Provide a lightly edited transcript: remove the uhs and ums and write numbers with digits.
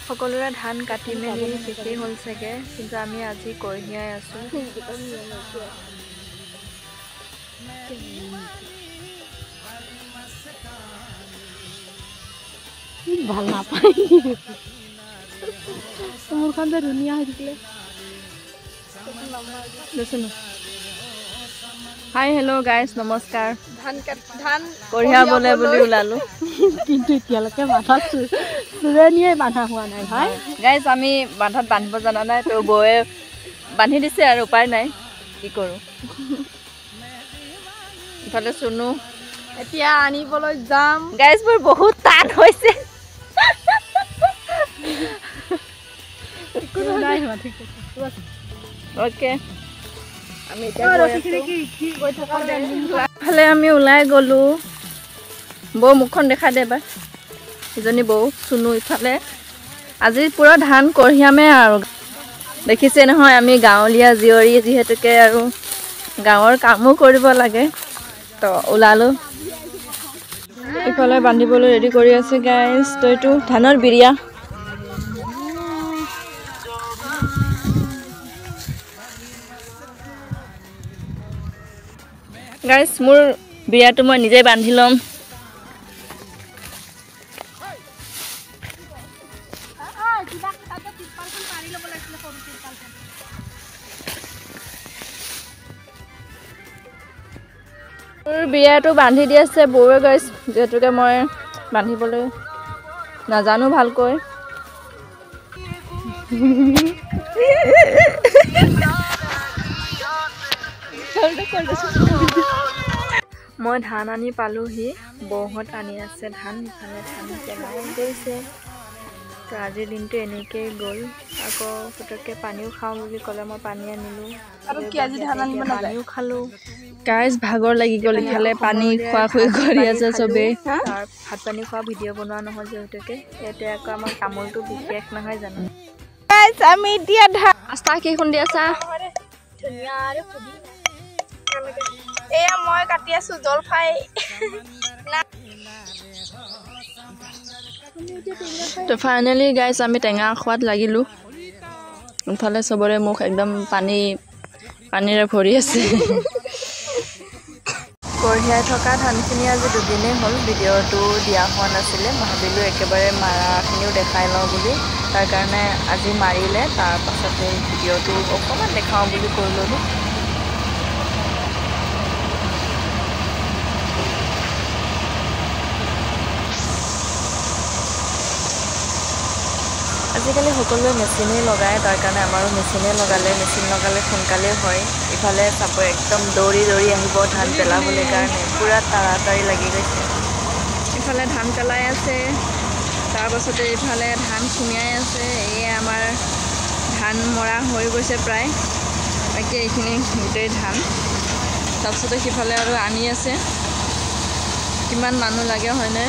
সকলোৰে ধান কাটি মেলি শেষেই হ'ল চাগে, কিন্তু আমি আজি কঢ়িয়াই আছোঁ। ভাল নাপায় মোৰখন যে ধুনীয়া হৈ থাকিলে। হাই হেল্ল' গাইজ, নমস্কাৰ। ধান কঢ়িয়াবলৈ বুলি ওলালোঁ, কিন্তু এতিয়ালৈকে বান্ধাত চুৰণীয়ে বান্ধা হোৱা নাই ভাই। গাইজ, আমি বান্ধাত বান্ধিব জনা নাই, তো বৌয়ে বান্ধি দিছে আৰু উপায় নাই, কি কৰোঁ। ইফালে চুনু এতিয়া আনিবলৈ যাম। গাইজ, মোৰ বহুত টান হৈছে। অ'কে, আমি এতিয়া ইফালে আমি ওলাই গ'লোঁ। বৌ মুখখন দেখা দে এবাৰ। ইজনী বৌ চুনু ইফালে। আজি পূৰা ধান কঢ়িয়ামে আৰু। দেখিছে নহয়, আমি গাঁৱলীয়া জীয়ৰী যিহেতুকে আৰু গাঁৱৰ কামো কৰিব লাগে, তো ওলালোঁ। ইফালে বান্ধিবলৈ ৰেডি কৰি আছে গাইজ। তো এইটো ধানৰ বিৰিয়া। গাইজ, মোৰ বিৰিয়াটো মই নিজে বান্ধি ল'ম। মোৰ বিৰিয়াটো বান্ধি দি আছে বৌৱে গাইজ, যিহেতুকে মই বান্ধিবলৈ নাজানো ভালকৈ। মই ধান আনি পালোহি, বৌহঁত আনি আছে ধান। ইফালে ধান পেলাই গৈছে। তো আজিৰ দিনটো এনেকেই গ'ল। আকৌ পুটুককৈ পানীও খাওঁ বুলি ক'লে, মই পানী আনিলোঁ, পানীও খালোঁ। গাইজ, ভাগৰ লাগি গ'ল। ইফালে পানী খোৱা খুই কৰি আছে চবেই। ভাত পানী খোৱা ভিডিঅ' বনোৱা নহয় যিহেতুকে। ইয়াতে আকৌ আমাৰ তামোলটো বিশেষ নহয় জানো। আমি এতিয়া আস্তা কি খুন্দি আছা? এয়া মই কাটি আছো জলফাই। তো ফাইনেলি গাইজ, আমি টেঙা খোৱাত লাগিলোঁ। ইফালে চবৰে মুখ একদম পানী পানীৰে ভৰি আছে। কঢ়িয়াই থকা ধানখিনি আজি দুদিনেই হ'ল, ভিডিঅ'টো দিয়া হোৱা নাছিলে। ভাবিলোঁ একেবাৰে মাৰাখিনিও দেখাই লওঁ বুলি, তাৰ কাৰণে আজি মাৰিলে, তাৰ পাছতে ভিডিঅ'টো অকণমান দেখাওঁ বুলি কৈ ল'লোঁ। আজিকালি সকলোৱে মেচিনেই লগায়, তাৰ কাৰণে আমাৰো মেচিনেই লগালে। মেচিন লগালে সোনকালেই হয়। ইফালে চাব একদম দৌৰি দৌৰি আহিব ধান পেলাবলৈ কাৰণে, পূৰা তাড়াতাড়ি লাগি গৈছে। ইফালে ধান পেলাই আছে, তাৰপাছতে ইফালে ধান খুমিয়াই আছে। এয়ে আমাৰ ধান মৰা হৈ গৈছে প্ৰায়, বাকী এইখিনি গোটেই ধান। তাৰপিছতে সিফালে আৰু আনি আছে। কিমান মানুহ লাগে হয়নে?